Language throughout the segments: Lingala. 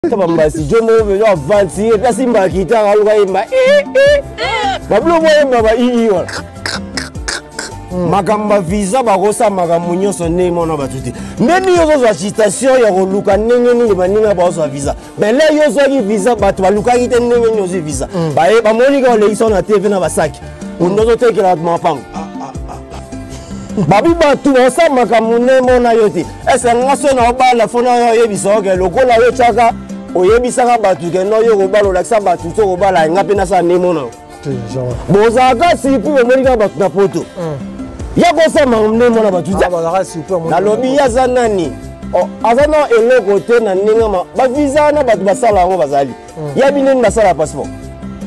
Ta bambasi jo moko mpenza aventurier mpe asimbaka kitare aluka yemba babilo boyemba ba ii wana makambo ya visa bakosala makambo nyonso ndenge mona bato te. Nde nini ozozwa citation ya koluka ndenge nini baninga bazwa visa? Mais le yo ozwaki visa, bato balukaki te. Ndenge nini ozwi visa? Baye bamoni kaka olekisa na TV na basaki ondo ozotekela bato mapango babi bato basala makambo nde mona yo te. Ese nga so na obala fo na yo oyebisa oke lokola yo tiaka oyebisaka bato ke no yo kobala, olakisa bato so kobala, nga mpe nasala nde mona yo. Bozalaka surpris, bomoni kaka bato na poto ya kosala makambo nde mona bato te. Nalobi ye aza nani? Aza na eloko te na ndenge bavisa wana bato basala yango bazali yabi ndenge basala passeport.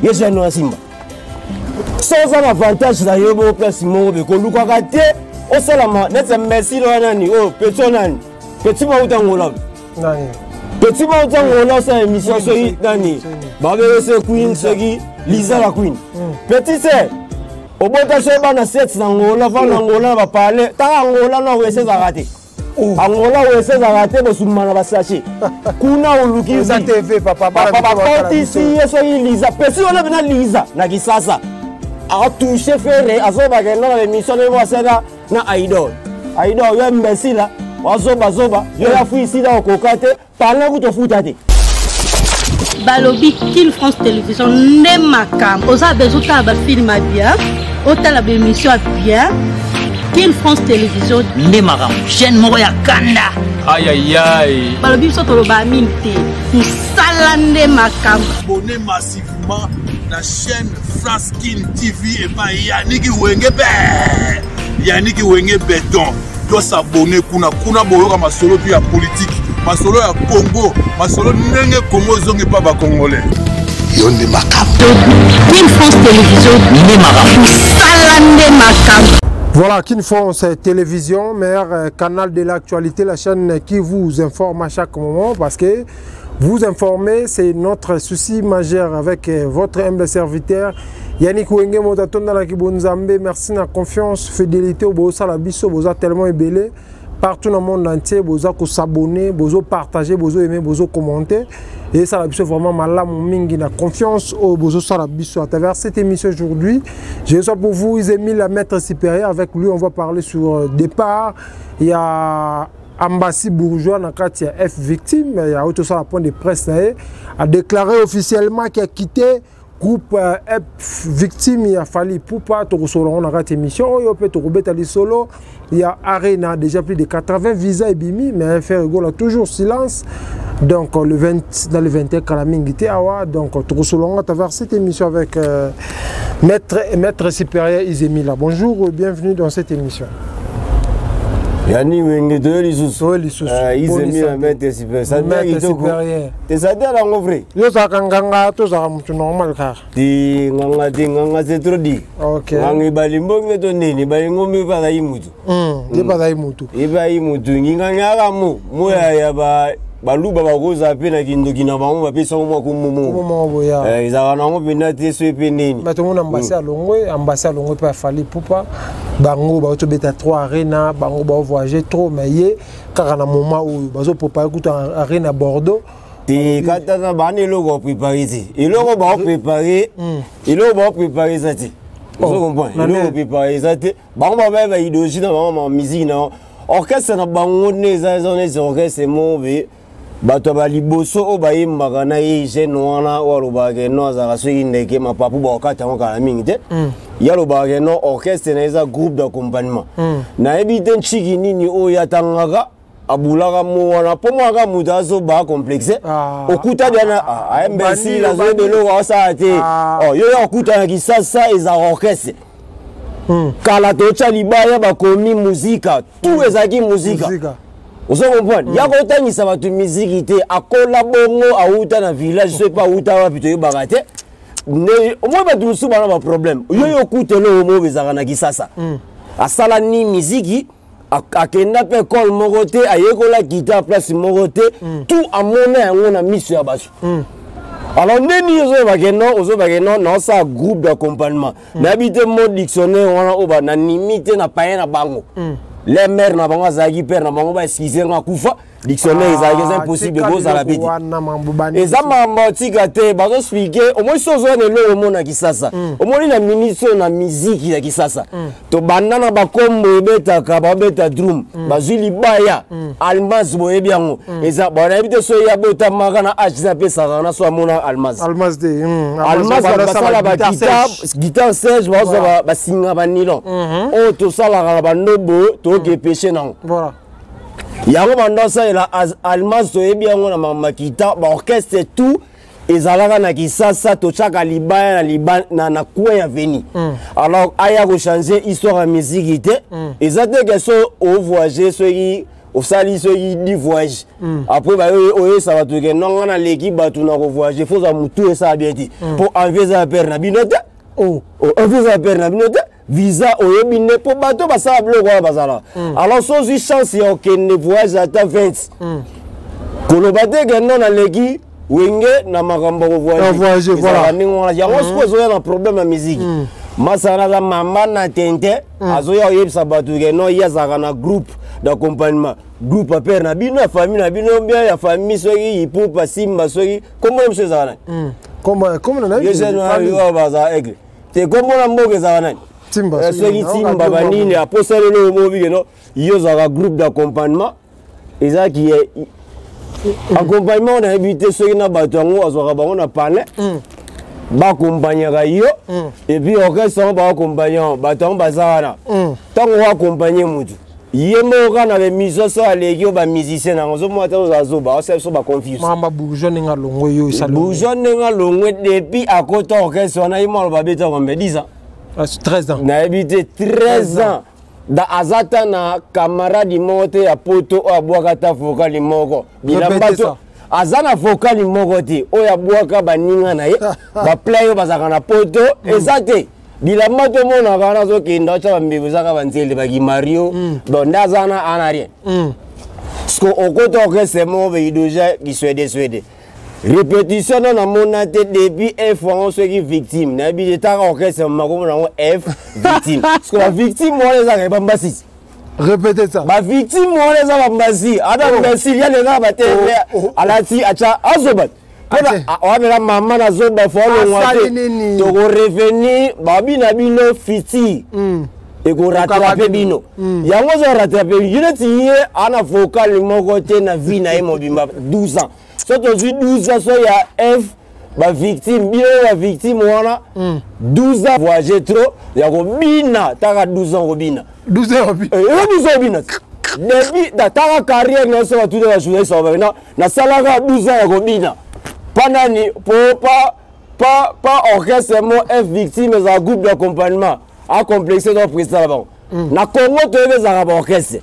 Ye so yano asimba so oza na avantage na yo bo place moko be kolukaka te osalama neti merci loya nani oyo petit nani petit mauta ngola petit mauta ngola osala émission soki nani babelese queen soki Liza la queen petit se obota so bana 7 na Ngola va na Ngola na bapale taka Ngola na wese ezalaka te. Angola wese ezalaka te, bosumba na basachet kuna oluki bakotisi ye soki Liza pesi wana mpena Liza na Kisasa atouche Ferre azobakenda na émission ndenge asala na idol idol yo imbécile wazobazoba yo ya fui isila okoka te pala kutofuta te. Balobi Kin France Télévision nde makambo. Oza besoin otala bafilm ya bien, otala baémission ya bien, Kin France Télévision nde makambo, chaîne moko ya kanda. Ayayay, balobi biso toloba mingi te, mosala nde makambo. Abonnez massivement na chaîne France Kin TV epai Yaniki Wenge be Yaniki Wenge Beton. Tos'abonner kuna kuna, boyoka masolo tu ya politike, masolo ya Congo, masolo ndenge Congo ezongi mpa bacongolais. Yo nde makambo. Kin France Télévision nde makambo. Mosala nde makambo. Voilà, Kin France Télévision, meilleur canal de l'actualité, la chaîne qui vous informe à chaque moment, parce que vous informer, c'est notre souci majeur avec votre humble serviteur Yannick Wenge Motatonda na Kibonzambe. Merci na confiance, fidélité au Bosa biso, boza tellement ebele partout dans le monde entier, boza ko s'abonner, bozo partager, bozo aimer, bozo commenter. Et ça la biso vraiment malamu mingi na confiance au bozo sala biso à travers cette émission aujourd'hui. Je reçois pour vous Isemile, la maître supérieur. Avec lui, on va parler sur départ. Il y a Ambassy Bourgeois na kati ya F Victime, il y a autre ça point de presse na ye, a déclaré officiellement qu'il a quitté groupe F Victime ya Fally Ipupa. Tokosolola na kati émission oyo mpe tokobeta lisolo ya Arena, déjà plus de 80 visas ebimi, mais Ferre Gola toujours silence. Donc le 20 dans le 21 kala mingi te awa. Donc tokosolola à travers cette émission avec maître supérieur Isemila. Bonjour et bienvenue dans cette émission. Yani Wenge, toyo lisusu. Toyo lisusu. Isemila, maître supérieur, santé? Maître kitoko supérieur. Te, santé yango vrai. Yo ozalaka nganga to ozalaka motu normal kaka? Te, nganga te, nganga c'est trop dit. Nganga ebali mbonge to nini ebali ngombe mpe azali mutu. Ye mpe azali motu. Ye mpe ayi mutu nginganga yaka mo moya ya baluba bakozala mpe na kindoki na bango, bapesango mwa kombo moko boya. Ezalaka nango mpenza te so epe nini. Bato mona Ambasi alongwe, Ambasi alongwe mpe Afally Ipupa. Bango baotobeta 3 arena, bango baovoyage trop, mais ye kaka na moment oyo bazoprépare kutu arena Bordeaux. Te, katata bana eloko baprépare te, eloko baoprépare, eloko baoprépare eza te. Ozo comprendre, eloko prépare eza te. Bango babaya ba idéologie na bango, ma musique na orchestre na bango nde eza neti orchestre moko be bato ya baliboso oyo bayembaka na ye jeune wana oyo alobaka ke no azalaka soki ndeke mapapu bakokata yango kala mingi te. Ye alobaka ke no orchestre na eza groupe d'accompagnement. Nayebi te ntiki nini oyo atangaka abulaka mo wana mpo mwaka moto azoba complexe. Okuta diana imbécile azoyeba eloko aosala te. Yo yo okuta na Kisasa ezalaka orchestre kala totya libaya bakomi muzika tout ezalaki muzika. Ozo comprendre, ya kotangisa bato miziki te. Akola bongo, awuta na village so epe awuta wapi toyebaka te. Nde omoi bato mosusu bana baproblème. Yo yo okuta eloko moko ezalaka na Kisasa asala ni miziki, akenda mpe ekole moko te, ayekola guitare place moko te, tout amona yango na miso ya bato. Alors nde nini ozoyebake no ozobake no naosala groupe d'accompagnement? Nayebi te mo dictionnaire wana oyo nanimi te na paye na bango. Le mare na bango azalaki père na bango, baexcuse nga, akufa. Dictionnaire ezalaki, eza impossible kozala pe te. Eza makambo tika te, bazoexpliquer. Omoni, so ozwa na eloko, omona Kisasa, omoni na minute oyo na miziki ya Kisasa, tobanda na bakombo ebetaka, babeta drum, bazwi libaya almas, boyebi yango. Eza nayebi te so ye abotamaka na age apesaka na so amona almas. Almas te. Almas, basala baguitare Serge, bazwa basinga banylon oyo tosalaka na bandobo, toyoki epeshe nango. Yango bando asalela almas, toyebi yango na mamakita baorchestre tout ezalaka na Kisasa, totiaka libaya na coin ya veni. Alors aya kochanger histoire ya musique te. Eza te ke so ovoyage, soki osali soki 10 voyage, après oyesa bato ke non, nga naleki bato na kovoyage. Fo ozwa motu esala bien te, mpo envie eza ya pere na bino te. Envie eza ya pere na bino te. Visa oyebi nde mpo bato basala biloko wana bazala. Alors so ozwi chance ya okende voyage ata 20, koloba te ke non, naleki Wenge na makambo ya kovoyage ndenge wana. Yango sikoyo ezoya na problème ya musique. Masala aza mama na tente, azoya koyebisa bato ke non, ye azalaka na groupe d'accompagnement, groupe ya père na bino, ya famille na bino, bien ya famille soki Ipupa Simba, soki kombo na biso ezalaka nani, bazala aigle te, kombo na mboka ezalaka nani, soki Timba banini, aposa lelo omobi ke non, yo ozalaka groupe d'accompagnement. Ezalaki accompagnement, nayebi te soki na bato yango azwaka bango na palin, baaccompagnaka yo, et puis orchestre yango baaccompagne bato yango baza wana. Ntango oaccompagne motu, ye moko kaka na baémission so aleki oyo bamusicien nango, ozomona te, ozala zoba, osala biso baconfuse. Mamba Bourgeois ndenge alongwe yo esali? Bourgeois ndenge alongwe, depuis akota orchestre wana, ye mwana babeta combien? 10 ans? 13 ans. Nayebi te, 13 ans da aza ta na camarade moko te ya poto oyo abwaka ata vocal moko. Bilamba to aza na vocal moko te oyo abwaka baninga na ye, baplay oyo bazalaka na poto eza te. Bilamba tomonaka wana, azokenda otya bambebo, ezaka banzele bakimario. Donc nde aza wana, ana rien. Parce okota orchestre moko beyi déjà kiswede swede, répétition no namona te depuis F wango. Soki victime, nayebi te, taka orchestre makomona yango F victime, parce que bavictime wana ezaka ebambasisi. Répétez ça. Bavictime wana eza bambasi, ata mbasi yaleka bate alati atya azoba mpona wamela mama nazoba fo alongwa te. Tokorevenir babi na bino fiti ekorattraper bino. Yango ozorattraper yo neti ye ana vocal moko te na vie na ye mobimba, 12 ans. So tozwi 12 ans so ya F bavictime, bino bavictime wana 12 ans voyage trop ya kobina, taka 12 ans kobina. 12 ans. 12 ans kobina depuis taka carrière nyonso. Batuna bajournaliste babina, nasalaka 12 ans ya kobina mpa nani? Po pa orchestre mo F victime ezala groupe d'accompagnement acomplexe to président na bango na Congo. Toyebi ezalaka baorchestre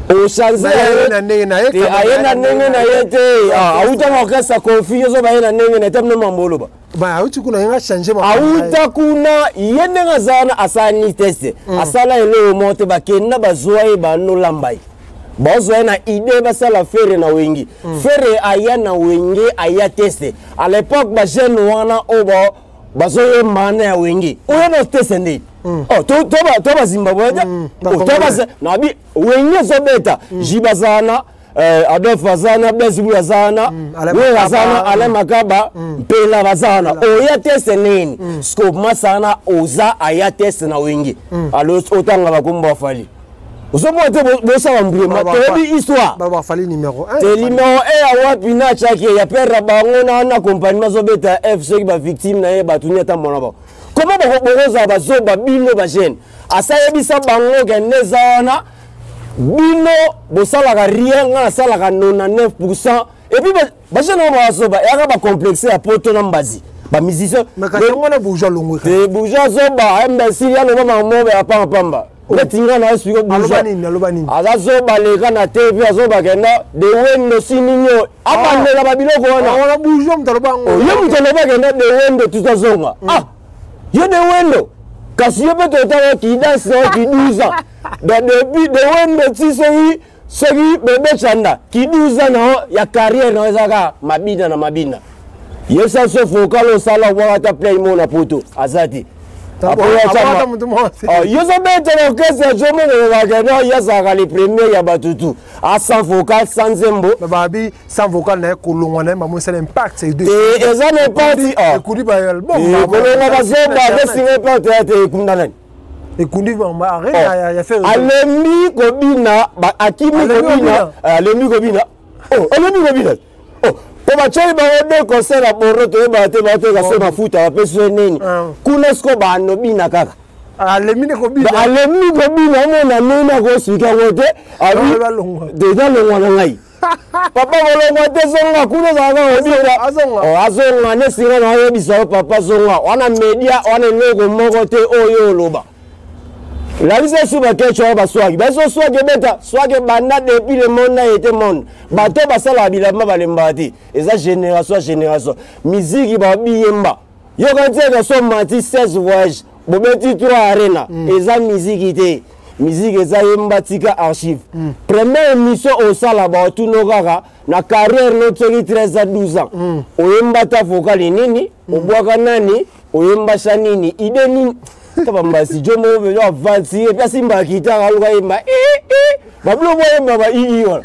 ochange. Aye na ndenge na ye. Aye na ndenge na ye te, awuta na orchestre Kofi, ozo baye na ndenge na ye te. Mno mambo oloba. Auti kuna, yenga change. Awuta kuna, ye ndenge aza wana, asala ni test, asala eloko moko te. Bakenda bazwa ye, banolamba ye, bazwa ye na idée basala Ferre na Wenge. Ferre aya na Wenge, aya test. À l'époque bajeune wana oyo bazoyemba wana ya Wenge, oyo na test nde to bazimbabwe te, nabi Wenge ezobeta, Jibe aza wana, Adolphe aza wana, Blaise Bula aza wana, Wera aza wana, Alain Makaba, Mpela baza wana. Oya test nini? Sco masa wana oza aya test na Wenge, alors otanga bakombo afali, ozomona te, bosala mbrema, toyebi histoire. Bafali numéro 1. Te, numéro 1 ya wapi? Na atiaki ya pere bango na compagnie azobeta F, soki bavictime na ye batuni ata mona bango. Koma bokozala bazoba bino bajeune, asayebisa bango ke nde eza wana, bino bosalaka rien, nga nasalaka 99. Et puis bajeune oyo bazoba eyaka bacomplexe ya poto na mbazi bamusicien. Yango wana Bourgeois longwe. Te, Bourgeois zoba, imbécile, aloba makambo ya pambapamba neti nga na explique. Bourgeois aloba nini? Aza zoba, leka na TV, azoba kenda de wendo sininio, abandela babiloko wana. Wana Bourgeois moto aloba yango? Ye moto aloba kenda de wendo tutazonga. Ah, ye de wendo, kasi yo mpe totanga kidanse na ki 12 ans. Donc depuis de wendo ti soki bebe Chanda, ki 12 ans na ya carrière na ezaka mabina na mabina. Yebisa so vocal osala, obwaka ata play mo na poto aza te. Yo ozobeta na orchestre ya Jomo, kolobaka no, ye azalaka le premier ya bato tu a sans vocal, sans nzembo. Babi sans vocal na ye, kolongwa na ye bango esala impact. Te, eza na impact. Ekundi baalbum. Kolongwa bazoba akesinga impact ya te. Ekunda nani? Ekundi arena ya Ferre. Alembi kobina, akimi kobina, alembi kobina, alembi kobina mpo batiaki bango de concert ya Bordeaux. Toyebaka te, baoteka so mafuta, bapesi yo nini kuna siko banobina kaka. Alembi nde kobina. Alembi kobina, omona nini, akosika yango te. Deja longwa na ngai, papa, kolongwa te, zonga kuna, ozalaka kobina. Azonga nde singa na oyebisa yo, papa, zonga wana media wana, eloko moko te oyo oloba. Lakisa esu bakeco wana, baswaki baso, swaki ebeta, swaki ebanda depuis le monde na ete monde. Bato basalaka bilamba balembaka te, eza génération ya génération. Miziki babiyemba, yoka ntiaka so mati 16 voyage, bobeti 3 arena, eza miziki te. Miziki eza yemba, tika archive. Première émission osala, baotuno kaka na carrière no, soki 13 à 12 ans, oyemba ta vocale nini, obwaka nani, oyembasa nini, ide nini, ta bambasi jo moko mpenza avanti epi asimbaka kitare, aluka yemba babilo boyemba ba ii wana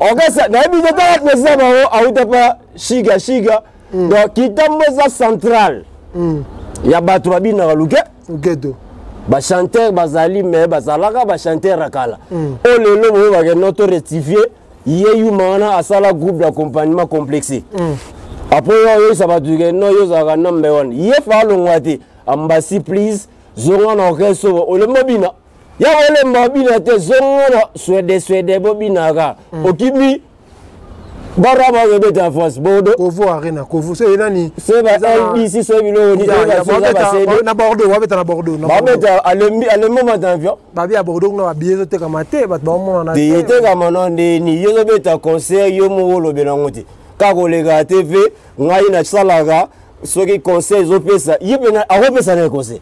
orchestre. Nayebi te, tala président bango auta pa shiga shiga. Donc kitambo eza centrale ya bato babinaka luke. Luketo. Bachanteur bazali, mais bazalaka bachanteur ya kala. Oyo lelo boyo bakende to rectifie ye, yuma wana asala groupe d'accompagnement complexé. Après oyo oyebisa bato ke no, yo ozalaka number one, ye fa alongwa te. Ambasi, please, zonga na orchestre. Olemba bina ya kolemba bina te, zonga na swede swede bobinaka. Okimi bara bakobeta ya France, Bordeaux. Kovo Arena, Kovo so nani? Se ba LBC, so biloko. Na Bordeaux, babeta na Bordeaux. Babeta, alembi, alembi omata avion. Babi ya Bordeaux kuna, babillet ezotekama te, bato baomonana. Te, etekama no ndeni? Yo ozobeta concert, yo moko olobela yango te, kaka koleka TV. Ngai nasalaka soki conseil ezopesa ye mpena, akopesa na ye conseil,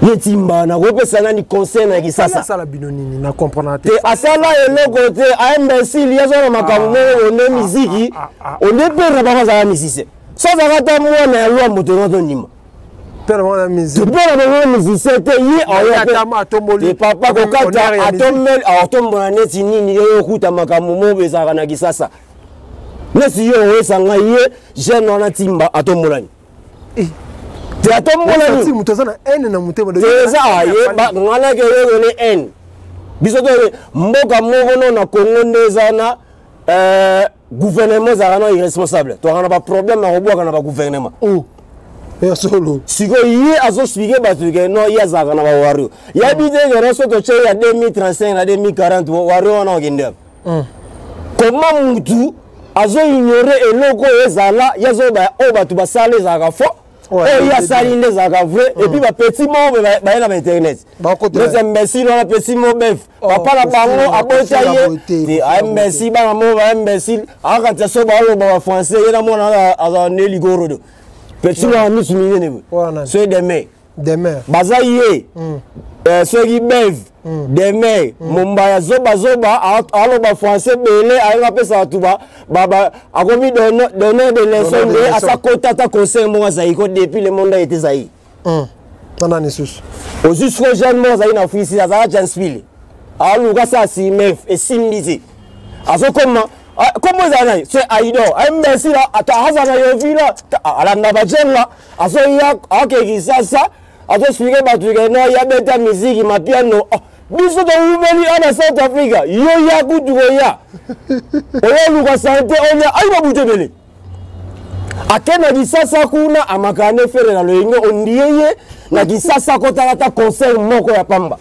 ye timba nakopesa nani conseil na Kisasa? Asala bino nini? Na comprendre te. Asala eloko te, aimbécile. Ye aza na makambo moko onde miziki, onde mpe na bango azala musicien. So azalaka ata mwana ya lwa moto nga tondima. Mpe na bango na musique. Mpe na bango musicien te ye. Papa kokata atombeli, atombola neti nini? Ye okuta makambo moko ezalaka na Kisasa neti yo oyesa ngai. Ye jeune wana timba atombolani te, atombolani. Moto aza na haine na motema. Eza nganaki oyokone haine. Biso to mboka moko no na Congo nde eza na gouvernement ezalaka no irresponsable, toaka na baproblème ya kobwaka na bagouvernement. Ya solo. Sikoyo ye azoexpliquer bato ke no, ye azalaka na bawario, yabi te ke no, so totie ya 2035 na 2040, wario wana okende. Comment mutu azoignore eloko oyo ezala, ye azoba oyo bato basala ezalaka faux, oyo ye asali nde ezalaka vrai? Et puis bapeti moko baye na bainternet neti imbécile wana, petit mo bef, papa na bango abota ye te, aimbécile. Bana moko baimbécile, akatisa so baoloba bafrançais, ye na mwana azala nde ligorodo. Petit moko misu minene boye, soki deme. Demer. Baza ye soki bev demer mombaya, zobazoba, aloba français ebele, ayenga apesa bato, akomi donneur de leçon nde asakota ata conseil moko azali ko depuis le monde ete ezali. Nana lisusu. Ozwi siko jeune moko azali na Afrique, azalaka Janspile, aluka sa asimef, esimbi te, azokoma kombo ezala nani, so aidor imbécile, azala na yovila, alanda bajeune la, azoya ake Kisasa, azoexpliquer bato ke no, ya beta miziki mapiano. Biso towumeli ana South Africa, yo ya kutu koya oyoluka sante, olia ayi babutu ebele, ake na Kisasa kuna, amakaka nde Ferre na loyenge, ondie ye na Kisasa akotaka ata concert moko ya pamba.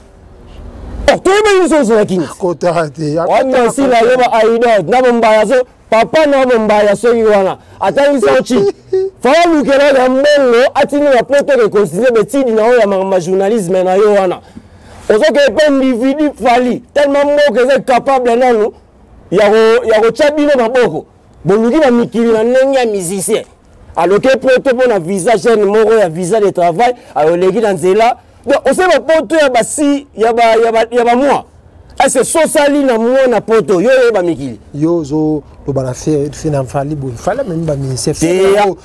Toyebeli biso nyonso na Kini. Kotaka te. Merci na yo ba aidor na bombaya, so papa na bombaya soki wana atangisa oci faya lukelaka mbongo, atindi na poto ke continue betidi na oyo ya makambo ya journalisme na yo wana. Ozokee mpe individu Fally, tellement mboka eza capable nanu ya kotya bino maboko, boluki na mikili na ndenge ya musicien, aloke poto mpo na visa jeune moko ya visa de travail, ayoleki na nzela. Donc osali bapoto ya basi ya bamwa. Ese sosali na mwana poto yo oyeba mikili. Yo ozoloba na fe na Fally boye. Fally amemi ba ministère.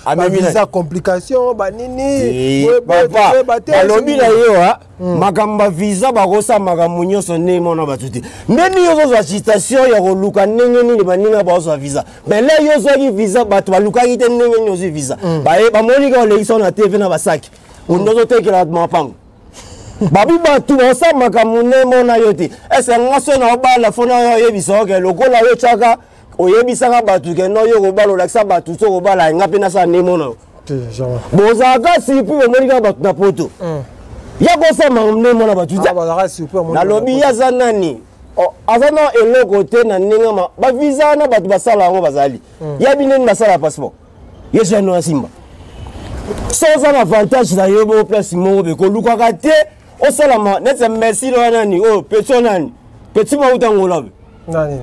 Amemi visa complication ba nini. Papa balobi na yo makambo ya visa bakosala makambo nyonso ndenge mona bato te. Ndeni yo ozozwa agitation ya koluka ndenge nini baninga bazwa visa. Mais là yo ozwaki visa bato balukaki te ndenge nini ozwi visa. Bamoni kaka olekisa na TV na basaki. Ondozotekela mapango. Babi bato basala makambo ndenge mona yo te. Ese nga so na obala fo na yo oyebisa oke lokola yo tiaka oyebisaka bato ke no yo kobala olakisa bato so kobala nga mpe nasala ndenge mona yo. Bozalaka surpris bomoni kaka bato na poto. Ya kosala makambo ndenge mona bato te. Nalobi ye aza nani? Aza na eloko te na ndenge ba visa wana bato basala yango bazali. Ya bino nini basala passeport? Ye jeune ya Simba. So oza na avantage na yo bo place moko be kolukaka te osalama neti merci lo nani oyo petit nani petit mauta ngola be nani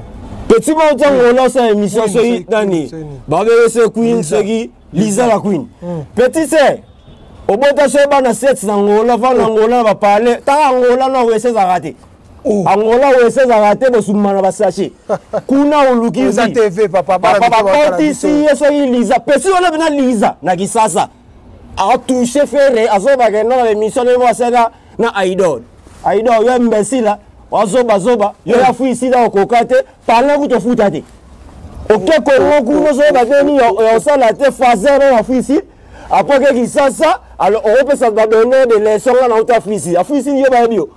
petit mauta ngola osala émission soki nani babebe se queen soki Lisa la queen petit se obota so bana 7 na ngola va na ngola ba parler ta ngola na wese ezalaka te Angola wese ezalaka te bosumba na basachet kuna oluki eza TV papa bakotisi ye soki Lisa pesi wana mpena Lisa na Kisasa atouche Ferre azobaka eno na émission ndenge moko asala na Idol Idol yo imbécile azobazoba yo ya fui sida okoka te parle kutu ofuta te oke Kongo kuna ozoyeba te nini ya osala te fazer oyo afui après ke Kisasa alors okopesa badonneur de leçon nga na uta afui afui yo bayebi yo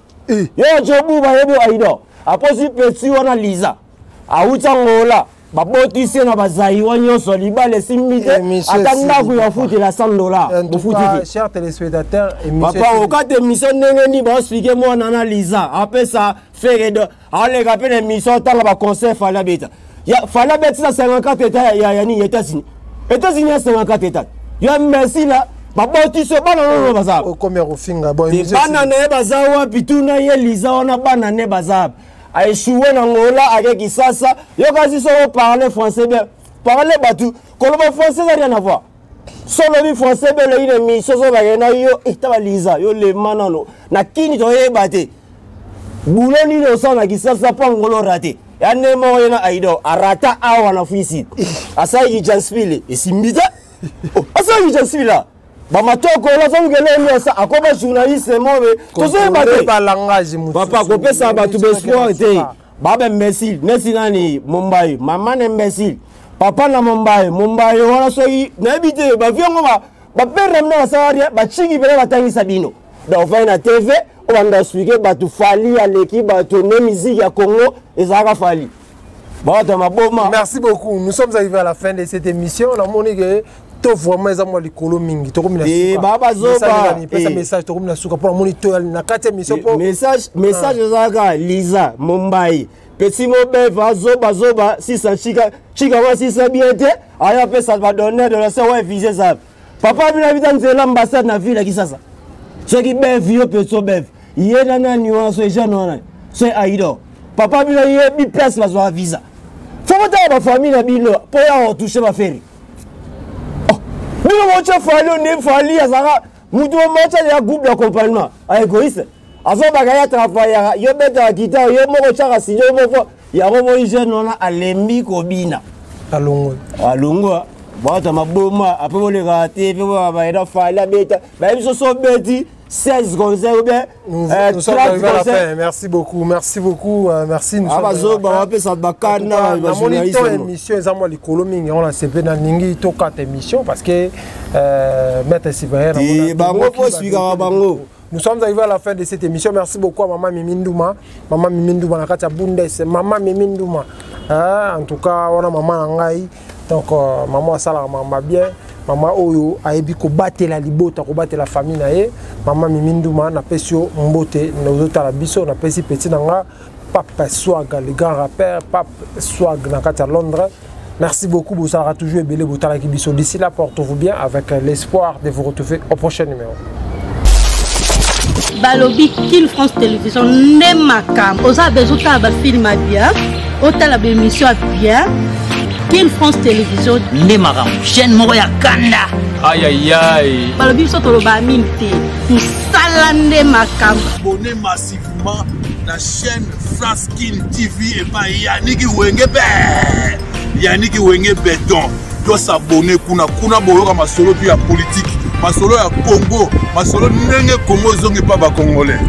yo jobu bayebi yo Idol aposi petit wana Lisa awuti Angola babotisi na bazaiwa nyonso libala esimbi te ata ndako ya futela $100 bofuti te. Chers téléspectateurs, papa okata émission ndenge nini baexplike mwana na Lisa apesa Ferre aleka mpe na émission otanga baconseil Fally abeta Fally abeti na 54 état ya nini États-Unis États-Unis ya 54 état ya merci la babotisi bana nono baza bana na ye baza wapi tuna ye Lisa wana bana ne baza wapi a échoué na Angola avec Kisasa yo kasi so parler français bien parler batu koloba français ça rien à voir solo bi français bien le une émission so ba na yo eta ba Lisa yo le manano na kini to yeba te boulot ni no sa na Kisasa pa Angola raté ya ne mo ye na Aido arata awa na fuisi asai Janspile esimbita asai Janspile bamatoko lazolukele nyonso akoma journaliste mobe tozoyeba te papa kopesa bato baespoir te baba imbécile neti nani Mumbai mama na imbécile papa na Mumbai Mumbai wana soki nayebi te bavi yango bapere mna basala rien bachingi mpena batangisa bino donc ofai na TV obanda explike bato Fally aleki bato ne musique ya Congo ezalaka Fally. Merci beaucoup. Nous sommes arrivés à la fin de cette émission. On a montré que tout vraiment eza mwa likolo mingi tokomi na suka pesa message tokomi na suka mpona moni to na kati ya émission po message ezalaka Lisa Mumbai petit mobeve azoba zoba sisa chika chika wa sisa bien te aya pesa ba donner de la ouais viser ça papa bina bita nzela ambassade na ville ya Kisasa soki bev yo petit bev ye na nani wana so jeune wana so Aido papa bina ye bi place bazwa visa faut botala ba famille na bino po ya retoucher ba Ferre bino motia Fally onde Fally azalaka mutu motia ya groupe d'accompagnement a égoïste azobaka ya travaillaka yo betaka guitare yo moko otiaka studio yo moko yango moi jeune wana alembi kobina alongwa alongwa bata maboma apres bolekaka te mpe baeda Fally abeta bayebi so so beti 16 conseils ou bien nous sommes arrivés à la fin. Merci beaucoup, merci beaucoup, merci. Nous sommes émission, eza mwa likolo mingi on a CP na ningi to kata émission parce que maître Cyprien bango po suivre bango. Nous sommes arrivés à la fin de cette émission. Merci beaucoup à Maman Mimi Ndouma. Maman Mimi Ndouma na kati ya Bundes. Maman Mimi Ndouma. En tout cas, on a maman ngai. Donc maman asala maman bien. Maman oyo ayebi kobatela libota, kobatela famille na ye. Maman Mimi Ndouma na pesi yo mbote na ozotala biso, na pesi petit nanga Pape Swag, le grand rappeur Pape Swag na kati ya Londres. Merci beaucoup, bozalaka toujours ebele botalaki biso. D'ici là, portez-vous bien avec l'espoir de vous retrouver au prochain numéro. Balobi Kin France Télévision nde makambo. Oza besoin otala ba film ya bien, otala ba émission ya bien. Kin France Télévision nde makambo. Chaîne moko ya kanda. Aïe aïe aïe. Balobi biso toloba mingi te. Mosala nde makambo. Abonnez massivement Na chaîne France Kin TV epai Yaniki Wenge be Yaniki Wenge Beton. Tosabone kuna, kuna boyoka masolo tu ya politike, masolo ya Congo, masolo ndenge Congo ezongi mpa bacongolais.